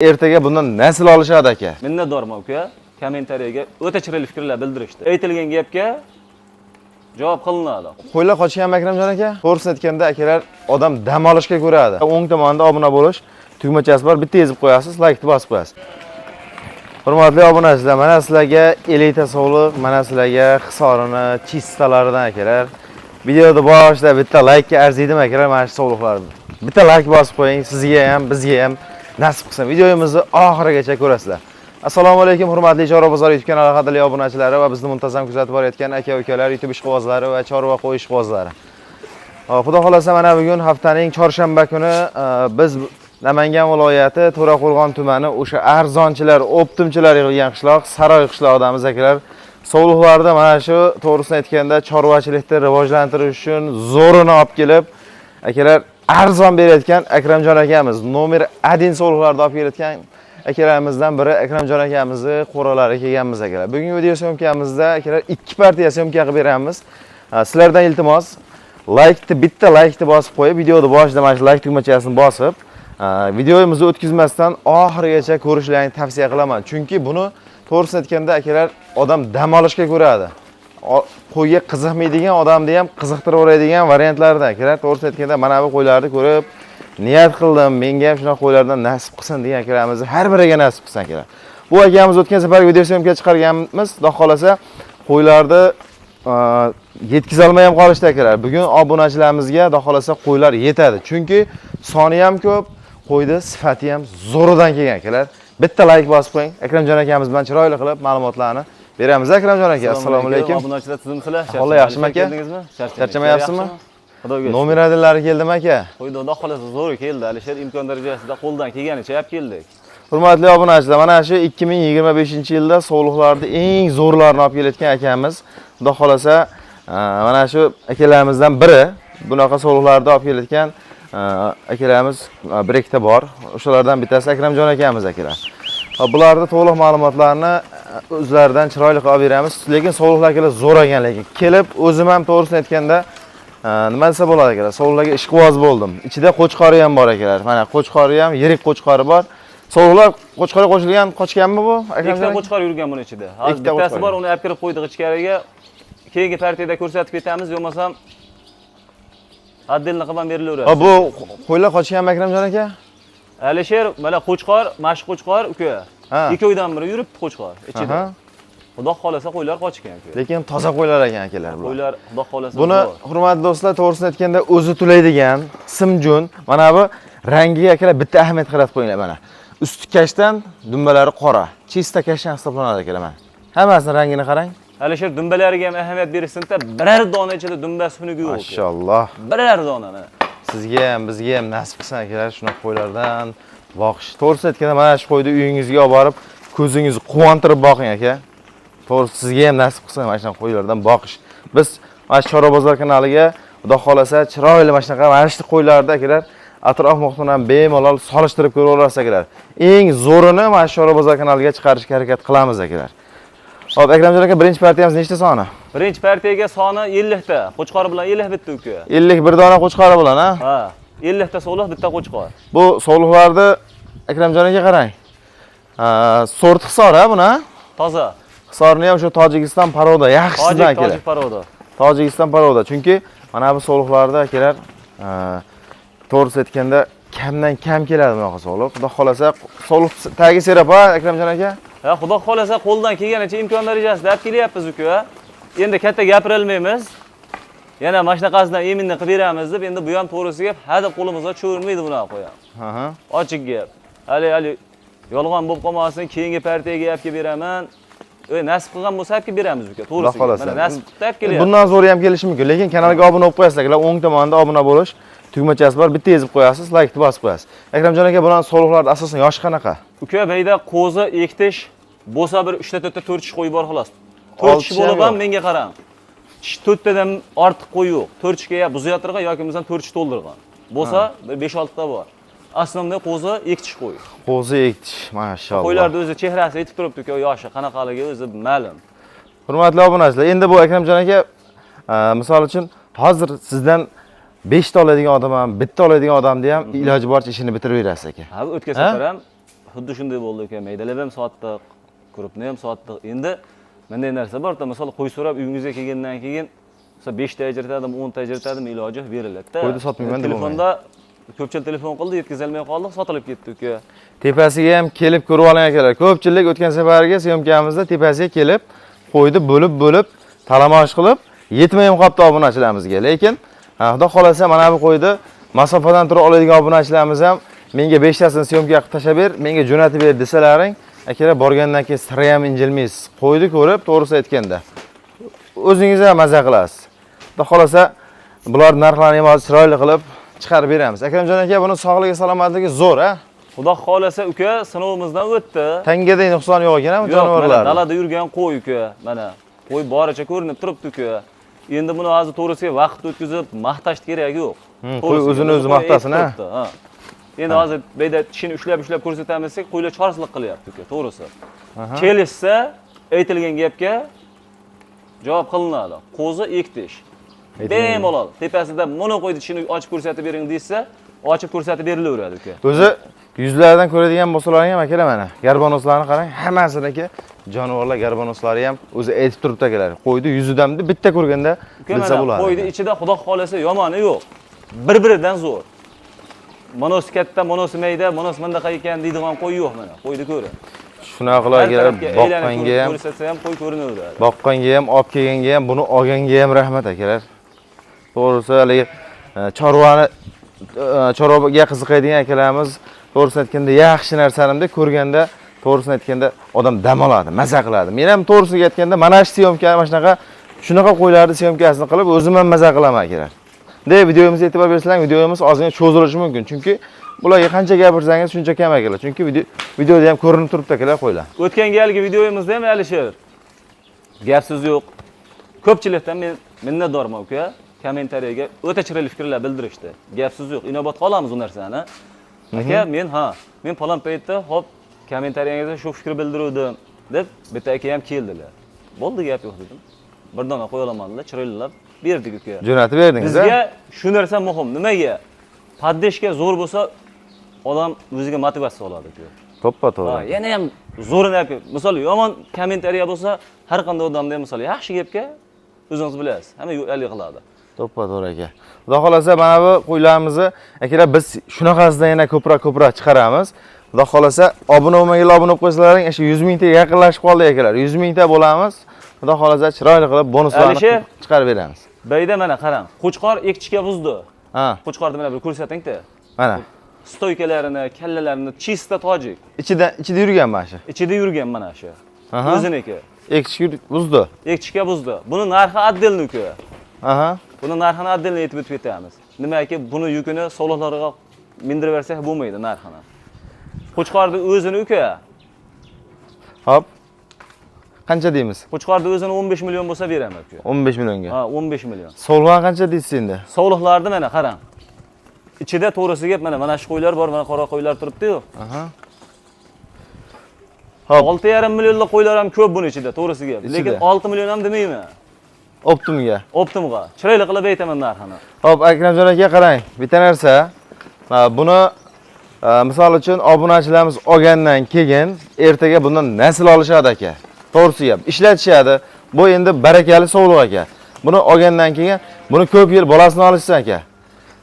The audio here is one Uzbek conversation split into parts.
Ertaga bundan nasl olishadi, aka. Minnatdorman, uka. Kommentariyaga o'ta chiroyli fikrlar bildirishdi. Aytilgan gapga javob qilinadi. Qo'ylar qochganmi, Akramjon aka? To'g'risini aytganda, akalar, odam dam olishga ko'radi. O'ng tomonda obuna bo'lish tugmachasi bor, bitta ezib qo'yasiz, laykni bosib qo'yasiz. Hurmatli obunachilar, mana sizlarga elita sovliq, mana sizlarga Hisorini чисто laridan, akalar. Videoni boshida bitta laykka arziydimi, akalar, mana shu sovliqlar. Bitta layk bosib qo'ying, sizga ham, bizga ham nasib qilsin. Videomizni oxirigacha ko'rasizlar. Assalomu alaykum, hurmatli Chorva bozor YouTube kanali qadrli obunachilari va bizni muntazam kuzatib borayotgan aka-ukalar, YouTube ishqibozlari va chorva qo'y ishqibozlari. Xudo xolasa, mana bugun haftaning chorshanba kuni biz Namangan viloyati To'raqo'rg'on tumani o'sha arzonchilar, оптом chilar yig'ilgan qishloq Saroy qishlog'idamiz, akalar. Sovliqlarda mana shu, to'g'risini aytganda, chorvachilikni rivojlantirish uchun zo'rini olib kelib, akalar, arzon berayotgan Akramjon akamiz, nomer 1 sovliqlarni olib kelayotgan akalarimizdan biri Akramjon akamizni qo'ralariga kelganmiz, akalar. Bugungi video съёмка mizda, akalar, ikki partiya съёмка qilib beramiz. Sizlardan iltimos, laykni, bitta laykni bosib qo'yib, videoni boshida mana shu layk tugmachasini bosib, videomizni o'tkazmasdan oxirigacha ko'rishlaringni tavsiya qilaman. Chunki buni, to'g'risini aytganda, akalar, odam dam olishga ko'radi. Qo'yga qiziqmaydigan odamni ham qiziqtirib yuboradigan variantlardan, akalar. To'g'risini aytganda, mana bu qo'ylarni ko'rib niyat qildim, menga ham shunaqa qo'ylardan nasib qilsin degan akalarimizni har biriga nasib qilsin, akalar. Bu akamiz o'tgan safargi video съёмка chiqarganmiz, xudo xolasa, qo'ylarni yetkazolmay ham qolishdi, akalar. Bugun obunachilarimizga, xudo xolasa, qo'ylar yetadi. Chunki soni ham ko'p, qo'yni sifati ham zo'ridan kelgan, akalar. Bitta layk bosib qo'ying. Akramjon akamiz bilan chiroyli qilib ma'lumotlarni beramiz. Akramjon aka, assalomu alaykum. Obunachilar, tuzumsizlar? Ahvollar yaxshimi, aka? Keldingizmi? Charchamayapsizmi? Xudoga shukur. Номер один lari keldimi, aka? Qo'ydi, xudo xolasa, zo'r keldi. Alisher, imkon darajasida qo'ldan kelganicha olib keldik. Hurmatli obunachilar, mana shu 2025-yilda sovliqlarni eng zo'rlarini olib kelayotgan akamiz. Xudo xolasa, mana shu akalarimizdan biri, bunaqa sovliqlarni olib kelayotgan akalarimiz bir ikkita bor. O'shalardan bittasi Akramjon akamiz, akalar. Hop, bularni to'liq ma'lumotlarni o'zlaridan chiroyli qilib olib beramiz. Lekin sovliqlar, akalar, zo'r ekan lekin. Kelib o'zim ham, to'g'risini aytganda, nima desa bo'ladi, akalar, sovliqlarga ishqiboz bo'ldim. Ichida qo'chqori ham bor, akalar. Mana qo'chqori ham, yirik qo'chqori bor. Sovliqlar qo'chqori qo'shilgan, qochganmi bu? Ikkita Akramjon aka? Qo'chqor yurgan buni ichida. Hozir Ikkita bittasi qo'chqor. bor, uni olib kirib qo'ydik ichkariga. Keyingi partiyada ko'rsatib ketamiz, bo'lmasam отдельно qilib ham berilaveradi. Ha, bu qo'ylar qochganmi, Akramjon aka? Alisher, mana qo'chqor, mana shu qo'chqor, uka. Ha. Ikkovidan biri yuribdi qo'chqor ichida. Xudo xolasa, qo'ylar qochgan, uka. Lekin toza qo'ylar ekan, akalar, bular. Qo'ylar, xudo xolasa, Buni, zo'r. hurmatli do'stlar, to'g'risini aytganda, o'zi tulaydigan simjun, mana bu rangiga, akalar, bitta ahamiyat qaratib qo'yinglar mana. Usti kashtan, dumbalari qora. Чисто kashtan hisoblanadi, akalar, mana. Hammasini rangini qarang. Alisher, dumbalariga ham ahamiyat berishsin-da, biror dona ichida dumbasi xunugi yo'q, uka. Mashalloh. Biror dona mana. Sizga ham, bizga ham nasib qilsin, akalar, shunaqa qo'ylardan boqish. To'g'risini aytganda, mana shu qo'yni uyingizga olib borib, ko'zingizni quvontirib boqing, aka. To'g'risi, sizga ham nasib qilsin mana shunaqa qo'ylardan boqish. Biz mana shu Chorva bozor kanaliga, xudo xolasa, chiroyli mana shunaqa, mana shu qo'ylarni, akalar, atrof muhitini ham bemalol solishtirib ko'raverasiz, akalar. Eng zo'rini mana shu Chorva bozor kanaliga chiqarishga harakat qilamiz, akalar. Xo'p, Akramjon aka, birinchi partiyamiz nechta soni? Birinchi partiyaga soni 50 ta. Qo'chqori bilan 51 uka. 51 dona qo'chqori bilan, ha? Ha, 50 ta sovliq, bitta qo'chqor. Bu sovliqlarni, Akramjon aka, qarang. Ha, сорт Hisor, ha, buni, ha? Toza. Hisorni ham shu Tojikiston порода, yaxshisidan, Tojik, akalar. Tojik порода. Tojikiston порода. Chunki mana bu sovliqlarda, akalar, to'g'risi aytganda, kamdan kam keladi bunaqa sovliq. Xudo xolasa, sovliq tagi serap, ha, Akramjon aka? Ha, xudo xolasa, qo'ldan kelganicha, imkon darajasida olib kelyapmiz, uka. Endi katta gapirolmaymiz. Yana mana shunaqasidan eminni qilib beramiz deb, endi bu ham, to'g'risi gap, hadeb qo'limizga tushavermaydi bunaqa qo'yam. Ochiq gap. Hali yolg'on bo'lib qolmasin, keyingi partiyaga olib kelib beraman. Ey, nasib qilgan bo'lsa, olib kelib beramiz, uka, to'g'risi. Xudo xolasa. Mana nasib qilib olib kelyapmiz. Bundan zo'ri ham kelishi mumkin, lekin kanalga obuna bo'lib qo'yasizlar. Akalar, o'ng tomonda obuna bo'lish tugmachasi bor, bitta ezib qo'yasiz, laykni bosib qo'yasiz. Akramjon aka, bularni sovliqlarni asosan yoshi qanaqa? Uka, bu yerda qo'zi ektish bo'lsa, bir 3 ta, 4 ta, 4 tish qo'y bor, xolos. 4 Olti tish tishi ham bo'lib ham yo'q. Menga qarang. Tish 4 tadan ortiq qo'y yo'q. 4 tishga ya buzayotirgan yoki bo'lmasam 4 tish to'ldirgan. Bo'lsa, bir 5-6 ta bor. Основной qo'zi ikki tish qo'y. Qo'zi ikki tish, mashalloh. Qo'ylarni o'zi chehrasi aytib turibdi, uka, yoshi qanaqaligi o'zi ma'lum. Hurmatli obunachilar, endi bu, Akramjon aka, misol uchun, hozir sizdan 5 ta oladigan odam ham, bitta oladigan odamni ham iloji boricha ishini bitirib berasiz, aka. Ha, o'tgan Ha? safar ham Xuddi shunday bo'ldi uka, maydalab ham sotdik, крупный ham sotdik. Endi bunday narsa bor, misol qo'y so'rab uyingizga kelgandan keyin misol 5 ta ajratadimi, 10 ta ajratadimi, iloji beriladi-da. Qo'yni sotmayman deb. Telefonda ko'pchilik telefon qildi, yetkazolmay qoldik, sotilib ketdi uka. Tepasiga ham kelib ko'rib oling, akalar. Ko'pchilik o'tgan safargi съёмка mizda tepasiga kelib, qo'yni bo'lib-bo'lib, talamosh qilib, yetmay ham qolibdi obunachilarimizga. Lekin Xudo xolasa mana bu qo'yni masofadan turib oladigan obunachilarimiz ham menga 5 tasini съёмка qilib tashlab ber, menga jo'natib ber desalaring, akalar, borgandan keyin sira ham injilmaysiz. Qo'yni ko'rib, to'g'risi aytganda, o'zingiz ham maza qilasiz. Xudo xolasa bular narxlarini ham hozir chiroyli qilib chiqarib beramiz. Akramjon aka, buni sog'ligi, salomatligi zo'r, a? Xudo xolasa uka, sinovimizdan o'tdi. Tangaday nuqson yo'q ekan bu Yo'q, mana jonivorlar. Dalada yurgan qo'y uka, mana qo'y boricha ko'rinib turibdi uka. Endi buni hozir to'g'risiga vaqt o'tkazib maqtash keragi yo'q. Qo'y o'zini o'zi qo'y maqtasin, aytib ha? turibdi, ha. Endi hozir bu yerda tishini ushlab ushlab ko'rsatamiz desak, qo'ylar chorsilik qilyapti uka, to'g'risi. Kelishsa, aytilgan gapga javob qilinadi. Qo'zi ektish. Bemalol tepasida buni qo'ydi, tishini ochib ko'rsatib bering desa, ochib ko'rsatib berilaveradi uka. O'zi yuzlaridan ko'radigan bo'lsalaring ham, akalar, mana горбонос larni qarang, hammasiniki jonivorlar горбонос lari ham o'zi aytib turibdi, akalar. Qo'yni yuzidan bitta ko'rganda Uka, bilsa mana bo'ladi. qo'yni ichida Xudo xolasa yomoni yo'q. Bir-biridan zo'r. Monosi katta, monosi mayda, monosi bundaqa ekan deydigan qo'y yo'q mana. Qo'yni ko'ring. Shunaqa qilib Har akalar, tarafga aylanib boqqanga ham, ko'rsatsa ham qo'y ko'rinaveradi. Boqqanga ham, olib kelganga ham, buni olganga ham rahmat, akalar. To'g'risi haligi chorvani chorvaga qiziqadigan akalarimiz, to'g'risini aytganda, yaxshi narsani ko'rganda, to'g'risini aytganda, odam dam oladi, maza qiladi. Men ham to'g'risiga aytganda mana shu съёмка, mana shunaqa shunaqa qo'ylarni съёмка sini qilib o'zim ham maza qilaman, akalar. De videomizga e'tibor bersanglar, videomiz ozgina cho'zilishi mumkin. Chunki bularga qancha gapirsangiz shuncha kam, akalar. Chunki videoda ham ko'rinib turibdi, akalar, qo'ylar. O'tgan galgi videomizda ham, Alisher, gap so'z yo'q. Ko'pchilikdan men minnatdorman uka. Комментария ga o'ta chiroyli fikrlar bildirishdi. Gap so'z yo'q. Inobatga olamiz u narsani. Aka, men ha, men falon paytda hop комментария ngizda shu fikr bildiruvdim deb bitta aka ham keldilar. Bo'ldi, gap yo'q dedim. Bir dona qo'ya olaman dedilar, chiroylilab berdik uka. Jo'natib berdingiz, a? Bizga shu narsa muhim. Nimaga? Поддержка zo'r bo'lsa, odam o'ziga motivatsiya oladi uka. To'ppa Ha, to'g'ri. Yana ham zo'rini olib kel. Misol yomon комментария bo'lsa, har qanday odamda ham misol yaxshi gapga, o'zingiz bilasiz, hamma haligi qiladi. To'ppa to'g'ri, aka. Xudo xolasa mana bu qo'ylarimizni, akalar, biz shunaqasidan yana ko'proq ko'proq chiqaramiz. Xudo xolasa obuna bo'lmaganlar obuna bo'lib qo'ysalaring, o'sha 100 mingtaga yaqinlashib qoldik, akalar. 100 mingta bo'lamiz. Xudo xolasa chiroyli qilib bonuslarni Alisher. Chiqarib beramiz. Bayda mana qarang, qo'chqor ekchika buzdi. Ha, Qo'chqorni mana bir ko'rsating-da. Mana. Стойка larini, kallalarini чисто tojik. Ichida ichida yurgan mana shu. Ichida yurgan mana shu. O'ziniki. Ekchika buzdi. Ekchika buzdi. Buni narxi отдельный uka. Buni narxini отдельно aytib o'tib ketamiz. Nimaki, buni yukini sovliqlarga mindirib bersak bo'lmaydi narxini. Qo'chqorni o'zini uka. Hop. Qancha deymiz? Qo'chqorni o'zini 15 million bo'lsa beraman uka. 15 millionga. Ha, 15 million. Sovliq qancha deysiz endi? Sovliqlarni mana qarang. Ichida to'g'risi gap mana mana shu qo'ylar bor, mana qora qo'ylar turibdi-yu. Hop, 6,5 millionlik qo'ylar ham ko'p buni ichida, to'g'risi gap. Ichida. Lekin 6 million ham demayman. Оптом ga. Оптом ga. Chiroyli qilib aytaman narxini. Hop, Akramjon aka, qarang, bitta narsa. Mana buni misol uchun obunachilarimiz olgandan keyin ertaga bundan nasl olishadi, aka. To'g'risi gap, ishlatishadi. Bu endi barakali sovliq, aka. Buni olgandan keyin buni ko'p yil bolasini olishsin, aka.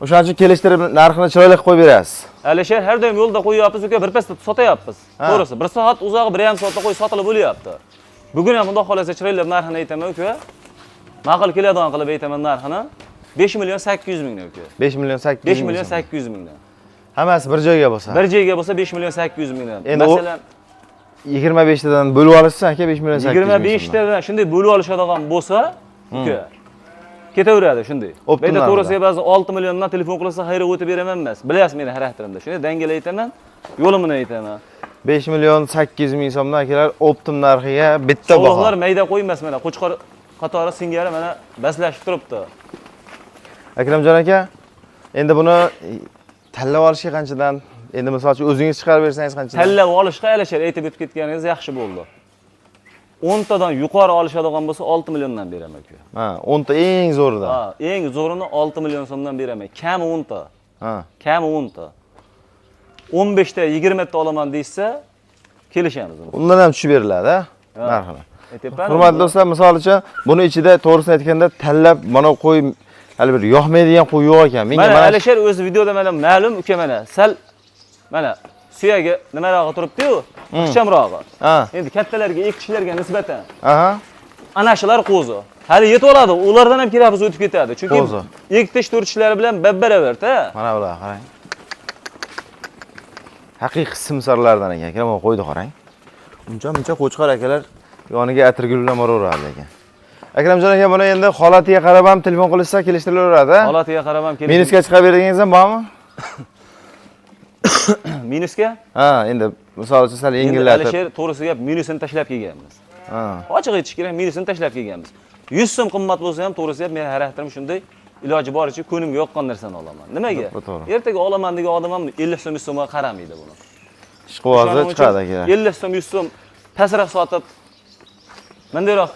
O'shaning uchun kelishtirib narxini chiroyli qilib qo'yib berasiz. Alisher, har doim yo'lda qo'yyapmiz uka, bir pasda sotyapmiz. Ha. To'g'risi, bir soat uzog'i 1,5 soatda qo'y sotilib bo'lyapti. Bugun ham Xudo xolasa chiroylab narxini aytaman uka. Ma'qul keladigan qilib aytaman narxini. 5 million 800 mingdan uka. 5 million 800 5 ming million so'm. 800 mingdan. Hammasi bir joyga bo'lsa. Bir joyga bo'lsa 5 million 800 mingdan. Endi u- Masalan, 25 tadan bo'lib olishsa, aka, 5 million 800 ming 25 so'mdan. tadan shunday bo'lib olishadigan bo'lsa, uka, ketaveradi shunday. Оптом Bu yerda narxida. to'g'risiga ba'zi 6 milliondan telefon qilsa xayr o'tib beraman emas. Bilasiz meni xarakterimda. Shunday dangal aytaman, yo'limini aytaman. 5 million 800 ming so'mdan, akalar, оптом narxiga bitta baho. Sovliqlar mayda qo'ymas mana qo'chqor qatori singari mana baslashib turibdi. Akramjon aka, endi buni tanlab olishga qanchadan? Endi misol uchun o'zingiz chiqarib bersangiz qanchadan? Tanlab olishga, Alisher, aytib o'tib ketganingiz yaxshi bo'ldi. 10 tadan yuqori olishadigan bo'lsa 6 milliondan beraman aka. Ha, 10 ta eng zo'ridan. Ha, eng zo'rini 6 million so'mdan beraman. Kami 10 ta. Ha. Kami 10 ta. 15 ta 20 ta olaman deyishsa, kelishamiz. Undan ham tushib beriladi, ha? Narxini. Aytyapman. Hurmatli do'stlar, misol uchun buni ichida to'g'risini aytganda tanlab mana qo'y hali bir yoqmaydigan qo'y yo'q ekan. Menga Mana mana Alisher o'zi videoda mana ma'lum uka mana sal mana suyagi nimarog'i turibdi-yu, ixchamrog'i. Ha. Endi kattalarga, ekishilarga nisbatan Aha. ana shular qo'zi. Hali yetib oladi, ulardan ham kiramiz o'tib ketadi. Chunki Qo'zi. ektish to'rtishlari bilan bab-baravar-da. Mana bular qarang. Haqiqiy simsarlardan ekan. Akalar mana qo'ydi qarang. Uncha muncha qo'chqor akalar yoniga atirgul bilan boraveradi lekin. Akramjon aka buni endi holatiga qarab ham telefon qilishsa kelishtirilaveradi. Ha? Holatiga qarab ham kelishim. Minusga chiqarib berganingiz ham bormi? Minusga? Ha, endi misol uchun sal Endi yengillatib. Alisher to'g'risi gap minusini tashlab kelganmiz. Ha. Ochiq aytish kerak, minusini tashlab kelganmiz. 100 so'm qimmat bo'lsa ham to'g'risi gap men xarakterim shunday, iloji boricha ko'nimga yoqqan narsani olaman. Nimaga? Bu to'g'ri. Ertaga olaman degan odam ham 50 so'm 100 so'mga qaramaydi buni. Ishqibozi O'shaning uchun chiqadi akalar. 50 so'm 100 so'm pastroq sotib mundayroq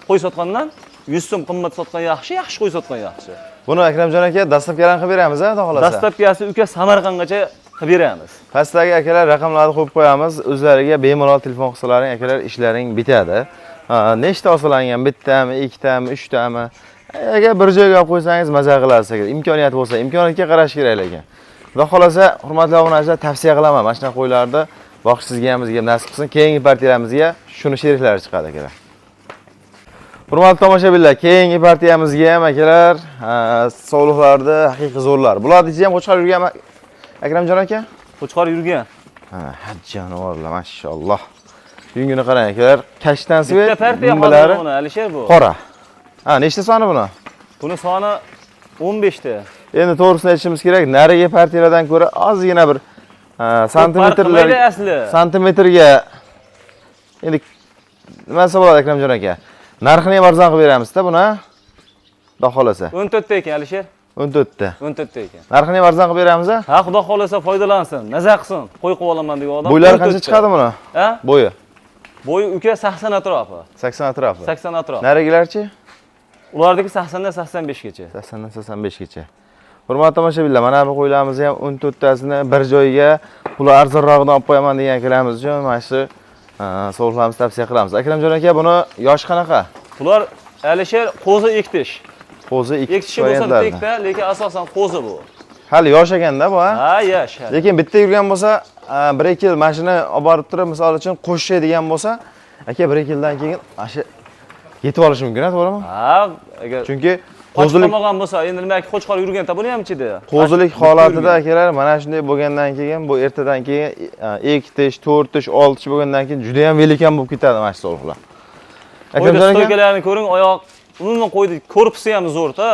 qo'y sotgandan 100 so'm qimmat sotgan yaxshi, yaxshi qo'y sotgan yaxshi. Buni Akramjon aka dastlabkilarni qilib beramiz, ha, xudo xolasa. Dastlabkisi uka Samarqandgacha qilib beramiz. Pastdagi akalar raqamlarni qo'yib qo'yamiz. O'zlariga bemalol telefon qilsalaring akalar ishlaring bitadi. Ha, nechta olsalang ham bittami, ikkitami, uchtami? Agar bir joyga olib qo'ysangiz maza qilasiz agar imkoniyat bo'lsa, imkoniyatga qarash kerak lekin. Xudo xolasa, hurmatli obunachilar, tavsiya qilaman mana shunaqa qo'ylarni boqish sizga ham bizga ham nasib qilsin. Keyingi partiyalarimizga shuni sheriklari chiqadi akalar. Hurmatli tomoshabinlar, keyingi partiyamizga ham akalar, sovliqlarni haqiqiy zo'rlar. Bularni ichida ham qo'chqor yurganmi Akramjon aka? Qo'chqor yurgan. Ha, haj jonivorlar, mashalloh. Yungini qarang akalar, kashtan Bitta svet, partiya dumbalari hozir buni Alisher bu. qora. Ha, nechta soni buni? Buni soni 15 ta. Endi to'g'risini aytishimiz kerak, narigi partiyalardan ko'ra ozgina bir santimetrlar qilmaydi asli. Santimetrga endi nima desa bo'ladi Akramjon aka? Narxini ham arzon qilib beramizda buni. Xudo xolasa. 14 ta ekan Alisher. 14 ta. 14 ta ekan. Narxini ham arzon qilib beramiz a? Ha, xudo xolasa foydalansin, maza qilsin. Qo'y qilib olaman degan odam. Bo'ylari 14 qancha ta. chiqadi buni? Ha? Bo'yi Bo'yi uka 80 atrofi. 80 atrofi. 80 atrofi. Narigilarchi? Ularniki 80 dan 85 gacha. 80 dan 85 gacha. Hurmatli tomoshabinlar, mana bu qo'ylarimizni ham 14 tasini bir joyga puli arzonrog'idan olib qo'yaman degan akalarimiz uchun mana shu sovg'alarimizni tavsiya qilamiz. Akramjon aka, buni yoshi qanaqa? Bular Alisher qo'zi ektish. Qo'zi ikki Ektishi bo'lsa bitta variantlarida. ikkita, lekin asosan qo'zi bu. Hali yosh ekanda bu, ha? Ha, yosh. Hali. Lekin bitta yurgan bo'lsa, 1-2 yil mana shuni olib borib turib, misol uchun qo'shishadigan bo'lsa, aka 1-2 yildan keyin mana shu yetib olishi mumkin, ha, to'g'rimi? Ha, agar Chunki qo'zilik qo'zilik qolmagan bo'lsa, endi nimaki qo'chqor yurgan-da buni ham ichida. Qo'zilik Bitta holatida yurgan. akalar mana shunday bo'lgandan keyin bu ertadan keyin 2 tish, 4 tish, 6 tish bo'lgandan keyin juda ham velikan bo'lib ketadi mana shu sovuqlar. Qo'ydi Akramjon aka stoykalarni ko'ring, oyoq umuman qo'ydi, korpusi ham zo'r-da.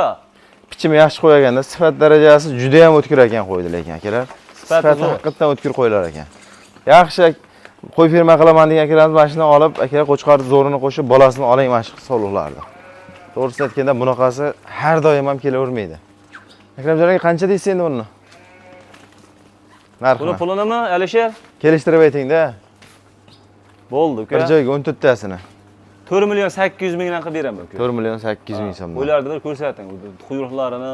Bichimi yaxshi qo'yaganda sifat darajasi juda ham o'tkir ekan qo'ydi lekin akalar. Sifati Sifati zo'r. haqiqatdan o'tkir qo'ylar ekan. Yaxshi qo'y firma qilaman degan akalarimiz mana shuni olib, akalar qo'chqor zo'rini qo'shib bolasini oling mana shu sovliqlarni. To'g'risini aytganda bunaqasi har doim ham kelavermaydi. Akramjon aka qancha deysiz endi buni? Buni Narxini. pulinimi, Alisher? Kelishtirib ayting-da. Bo'ldi uka. Bir joyga 14 tasini. 4 million 800 mingdan qilib beraman uka. 4 million 800 ming so'mdan. Qo'ylarni bir ko'rsating, quyruqlarini,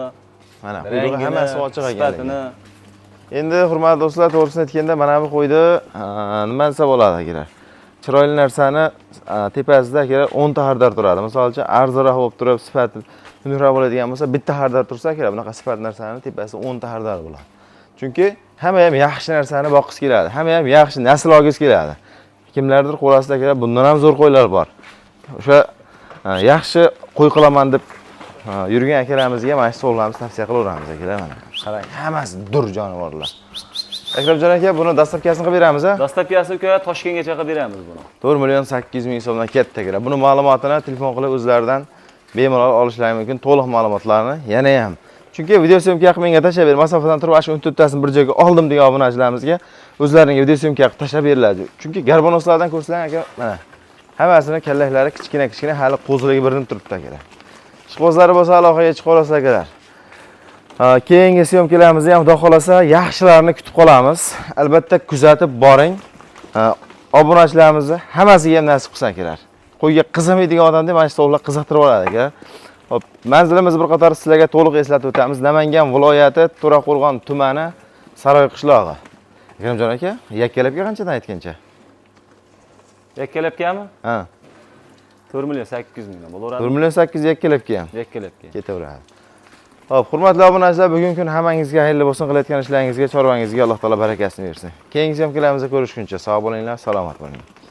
Mana quyrug'i rangini, hammasi ochiq ekan. sifatini. Endi hurmatli do'stlar, to'g'risini aytganda mana bu qo'yni nima desa bo'ladi akalar. Chiroyli narsani tepasida akalar 10 ta xaridor turadi. Misol uchun arzonroq bo'lib turib, sifati xunukroq bo'ladigan bo'lsa, bitta xaridor tursa akalar, bunaqa sifat narsani tepasida 10 ta xaridor bo'ladi. Chunki hamma ham yaxshi narsani boqqisi keladi, hamma ham yaxshi nasl olgisi keladi. Kimlardir qo'rasida akalar bundan ham zo'r qo'ylar bor. O'sha yaxshi qo'y qilaman deb yurgan akalarimizga mana shu sovg'alarimizni tavsiya qilaveramiz akalar mana. Qarang, hammasi dur jonivorlar. Akramjon aka, buni dastlabkasini qilib beramiz a? Dastlabkisi uka Toshkentgacha qilib beramiz buni. 4 million 800 ming so'mdan katta akalar. Buni ma'lumotini telefon qilib o'zlaridan bemalol olishlari mumkin, to'liq ma'lumotlarni yana ham. Chunki video syomka qilib menga tashlab ber, masofadan turib ana shu 14 tasini bir joyga oldim degan obunachilarimizga o'zlarining video syomka qilib tashlab beriladi. Chunki garbonoslardan ko'rsalar aka, mana hammasini kallaklari kichkina-kichkina, hali qo'ziligi bilinib turibdi akalar. Ishqibozlari bo'lsa aloqaga chiqa olasizlar akalar. Keyingi syomkalarimizni ham xudo xolasa yaxshilarini kutib qolamiz. Albatta kuzatib boring. Obunachilarimizni hammasiga ham nasib qilsin akalar. Qo'yga qiziqmaydigan odamda mana shu savollar qiziqtirib oladi aka. Hop, manzilimiz bir qator sizlarga to'liq eslatib o'tamiz. Namangan viloyati, To'raqo'rg'on tumani, Saroy qishlog'i. Akramjon aka, yakkalabga qanchadan aytgancha? Yakkalabgami? Ha. 4 million 800 mingdan bo'laveradi. 4 million 800 yakkalabga ham. Yakkalabga. Ketaveradi. Xo'p, hurmatli obunachilar, bugungi kun hammangizga xayrli bo'lsin, qilayotgan ishlaringizga, chorvangizga Alloh taolo barakasini bersin. Keyingi syomkalarımizda ko'rishguncha sog' bo'linglar, salomat bo'linglar.